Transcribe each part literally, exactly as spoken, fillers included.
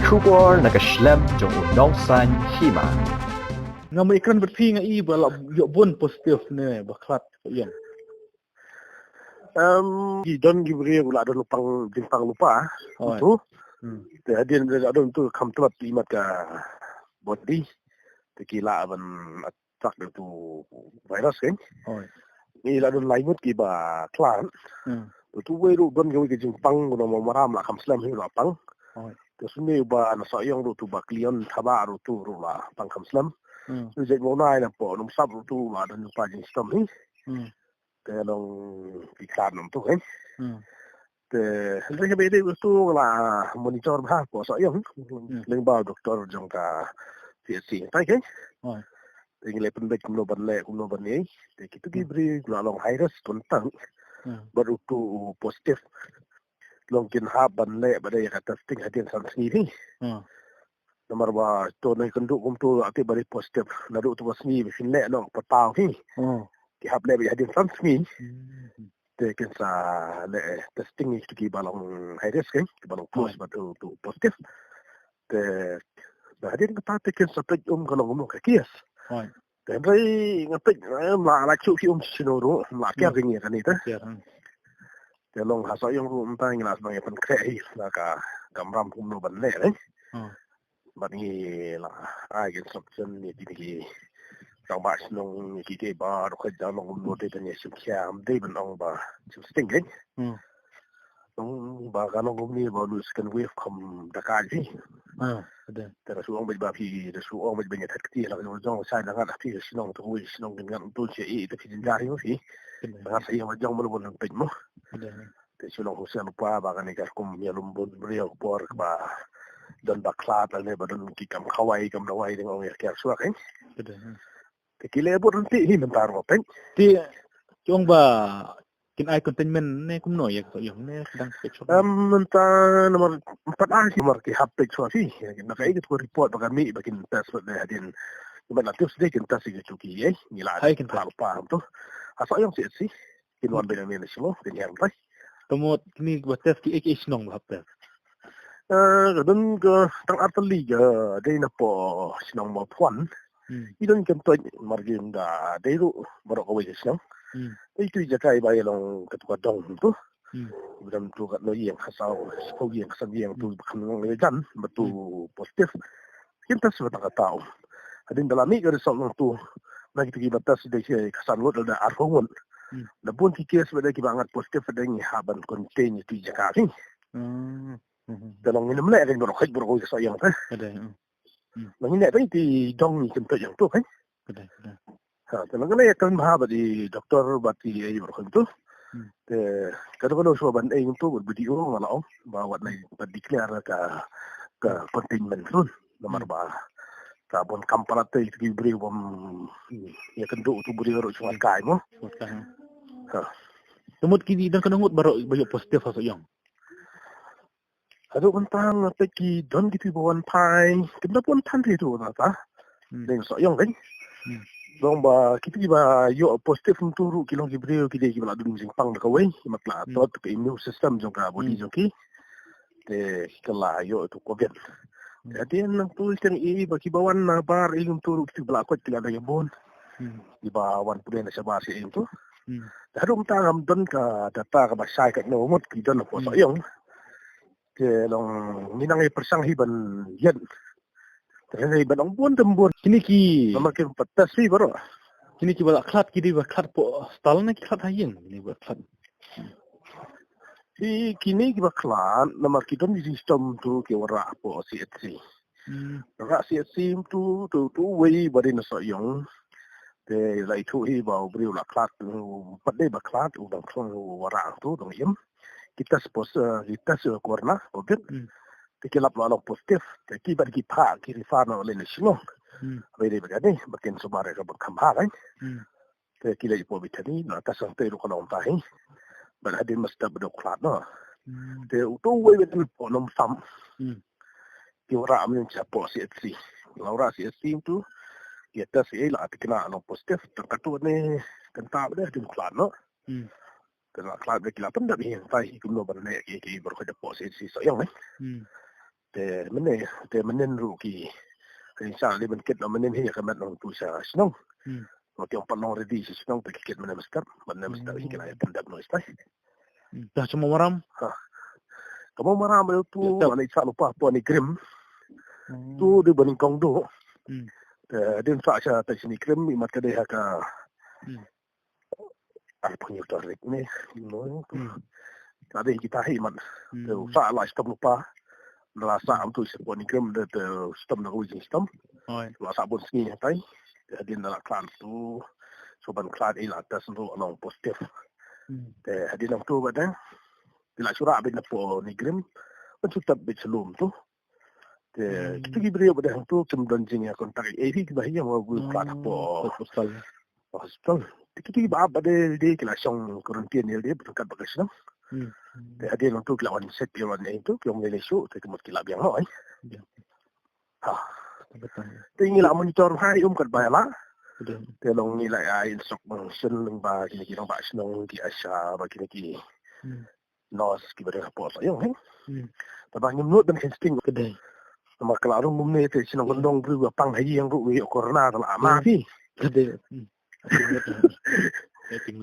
Khubor na ka shlem jong u nongsan hima. Nga mut i kren bad phi nga i ba la ïoh bun positive ne ba khlad ka ïong. Em, ki don ki briew la don pang jingpang lypa. Hooid. Tu. Hmm. Te hadien la don tu kham tlot i mat ka body. Te ki la ban attack da tu virus kan. Hooid. Ni la don lai ngut ki ba khlad. Hmm. Tu tu wei ruh don kawei ka jingpang, kumno ma maram la kham slem hi la pang. Hooid. Te suni ba na Sohiong ruh tu ba Khliew Thabah ruh tu ruh la pang kham slem. Hmm. Tu jait mo nai na po Nongmynsah ruh tu la don pa jingshitom hi. Hmm. Te long ki khlad nong tu kan. Hmm. Te hynrei ka bede tu la monitor bha po Sohiong. Hmm. Lyngba doktor jong ka C H C tai kan. Hooid. Te ngi leh pynbeit kumno ban leh kumno ban leh. Te kitu ki Hmm. briew la long high risk contact. Hmm. Bad utu u positive. Long kin hap ban leh bad ïa ka testing hadien san sngi hi. Hmm. Namar ba to na kynduh kumtu ati bari positive. Naduh tu ka sngi ba shin leh long patau hi. Hmm. Ki hap leh bad hadien san sngi. Hmm. Te kin sa leh testing ïa kitu ki ba long high risk kan. Ki ba long close Hooid. Bad tu, tu positive. Te na hadien kata te kin sa peit um ka long kumno ka case. Hooid. Te hynrei nga peit, eh, la la chu ki um shino ruh, la kiar Hmm. ding ïa kane te. Kiar, hmm. Te long ha Sohiong ruh mynta ngi la sdang ïa pynkhreh hi na ka kamram kumno ban leh kan. Hmm. Bad ngi la ai ki instruction ïa kine ki rangbah shnong, ïa ki kiba ruh ka jam long kumno te ban ïa shim khia, ym dei ban ong ba shim sting kan. Hmm. Ong ba ka long kumne ba u second wave kham da ka ji. Ah, ada. Te da shu ong beit ba phi, da shu ong beit ba ngi that kti la ka jong shai da ngat phi shnong tu wei shnong kin ngat tu che i te phi jin jari mo phi. Ada. Da ngat sa ïa ba jong mo lo bon peit mo. Ada. Te shu long husian pa ba kane ka kum ïa lum bun briew por ba don ba khlad la ne ba don ki kam khawai kam dawai ding ong ïa kiar shuwa kan. Ada. Te ki leh bud rynti hi mynta ruh peit. Te ki ong ba kin ai containment ne kumno ïa ka ïong ne dang peit shuwa. Em, mynta namar empat ai namar ki hap peit shuwa hi. Na ka i ki tu report ba ka mih ba kin test ba hadien. Ba la tips de kin test ki tu ki eh. Ngi la Hai kin test. Pal pa tu. Ha Sohiong C H C. Kin wan bad ne ne shnong kin ïa rai. Te mut kine ba test ki ek ek shnong ba hap test. Eh, ka don ka tang ar tylli ka dei na po shnong Mawphwang. Hmm. I don kem toi mar gim da dei ruh baroh kawei ka shnong. Hmm. Dei tu i jaka i ba i long ka tu ka dong tu. Hmm. I ba dang tu ka no ïeng ka saw, sephew ïeng ka san ïeng tu Hmm. ba kan long ïa jan ba tu Hmm. positive. Kim test ba tang ka tau. Hadien da la mih ka result long tu. Na kitu ki ba test dei ki ka san ngut da arphew ngut. Hmm. Da bun ki case ba dei ki ba ngat positive ba dei ngi hap ban contain ïa tu i jaka hi. Hmm. Hmm. Da long ngin ym leh kan baroh khait baroh kawei ka Sohiong te. Ada, hmm. Hmm. Long ngin leh te i dong ngi kim test ïa tu kan. Ada, ada. Ha, te long ngin leh kan bha bad i doktor bad i ei baroh khait tu. Hmm. Te ka dong ka dong shuwa ban ei tu bad B D O nga la ong ba wat nai ban declare ka, ka Hmm. containment zone. Namar Hmm. ba ka bun kam palat te ki briew bym ïa kynduh tu briew ruh shuwa kai mo. Shuwa kai, hmm. Ha. Te mut kine don ka ngut baroh ba ïoh positive ha Sohiong. Haduh mynta nga peit ki don kitu ba wan phai. Kim da wan than te tu na ta. Hmm. Deng Sohiong kan. Hmm. Long ba kitu ki ba ïoh positive tu ruh ki long ki briew ki dei ki ba la dun jingpang da kawei. Mat la Hmm. tot ka immune system jong ka body Hmm. jong ki. Te ka la ïoh tu covid. Hmm. Hadien nang tu tang i ba ki ba wan na bar i tu ruh kitu ba la kot ki la da ïa bun. Hmm. Ki ba wan pule na shabar shi i tu. Hmm. Haduh mynta ngam don ka data ka ba shai ka no mut ki don na po Hmm. Sohiong. Te long ngi nang ïa pyrshang hi ban ïeng. Te hi ban ong bun tem bun. Kine ki Namar ki pat test hi baroh. Kine ki ba la khlad ki dei ba khlad po hospital ne ki khlad ha ïing kine ba khlad. Hi kine ki ba khlad namar ki don ki jingshitom tu ki wanrah po C H C. Hmm. Wanrah C H C tu tu tu wei ba dei na Sohiong. Te la ithuh hi ba u briew la khlad u pat dei ba khlad u dang khlad u wanrah tu dang im. Ki test pos, eh, ki test, eh, corona covid. Hmm. Te ki lap la long positive. Te ki bad ki phah ki refer noh lane shnong. Hmm. Ba dei ba kane ba kin sumar ka ba kham ha kan. Hmm. Te ki leit po Bethany na test ang te ruh ka long ta hi. Bad hadien mynstep ba dei khlad noh. Hmm. Te utu wei ba dei po Nongmynsah. Hmm. Ki wanrah mynta po C H C. La wanrah C H C tu. Ki test ei la tikna long positive. Tang katu ne kynta ba dei hadien khlad noh. Hmm. Te la khlad ba ki la pyndep hi tai hi kumno ban leh ki ki baroh ka dei po C H C Sohiong eh. Hmm. Te mynne, te mynnin ruh ki, ïa sa li ban kit noh mynnin hi ka met nongtuh sha shnong. Mo ki ong pat long ready sha shnong te ki kit mynne mynstep, mynne mynstep hi ki la ïa pyndep noh stai. Dah cuma maram. Ka mo maram ïa tu, ane sa lupa tu ane Grim. Tu dei ba nyngkong duh. Te dei sa sha ta sini Grim, imat ka dei ha ka ar phew hynñiew tarik ne, no. Ka dei kita hi man. Te u sa la stem lupa. La sa am tu sha poni Grim de te stem na wi stem. La sa bun sngi hatai. Te hadien la klan tu. So ban klan i la test ruh long positive. Te hadien am tu ba dang. Te la shu rah beit na poni Grim. Ban shu tap beit sha lum tu. Te kitu ki briew ba dang tu kim don jingïa contact ei hi kiba hi ïa ma gu klan hapoh hospital. Te kitu kiba ap ba dei dei ki la shong quarantine ïa dei ba tang kat ba ka shnong. Te hadien tu ki la wan set ïa wan ei tu ki ong lei lei shuh te ki mut ki la biang noh ai. Ha. Te ngi la monitor hai um kat ba ïa la. Te long ngi la ïa instruction lyngba kine ki rangbah shnong ki ASHA ba kine ki nurse kiba dei hapoh Sohiong hi. Te ba ngim nud ban kheiñ sting. Namar ka la rung kumne te shnong kyndong briew ba pang ha ïing ruh ïoh corona te la ama hi.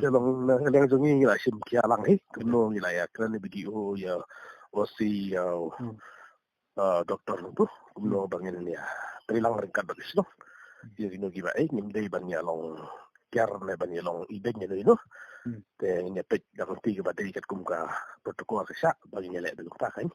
Te long na liang jong ngi ngi la shim khia lang hi. Kumno ngi la ïa kren ïa BDO ïa OC ïa doctor tu kumno ba ngin ïa treilang ryngkat bad ki shnong. Ïa kino kiba ei ngim dei ban ïa long kiar ne ban ïa long ibeiñ ïano ïano. Te ngin ïa peit da ka kti kaba dei katkum ka protocol ka shah ba ngin ïa leh da kumta kan.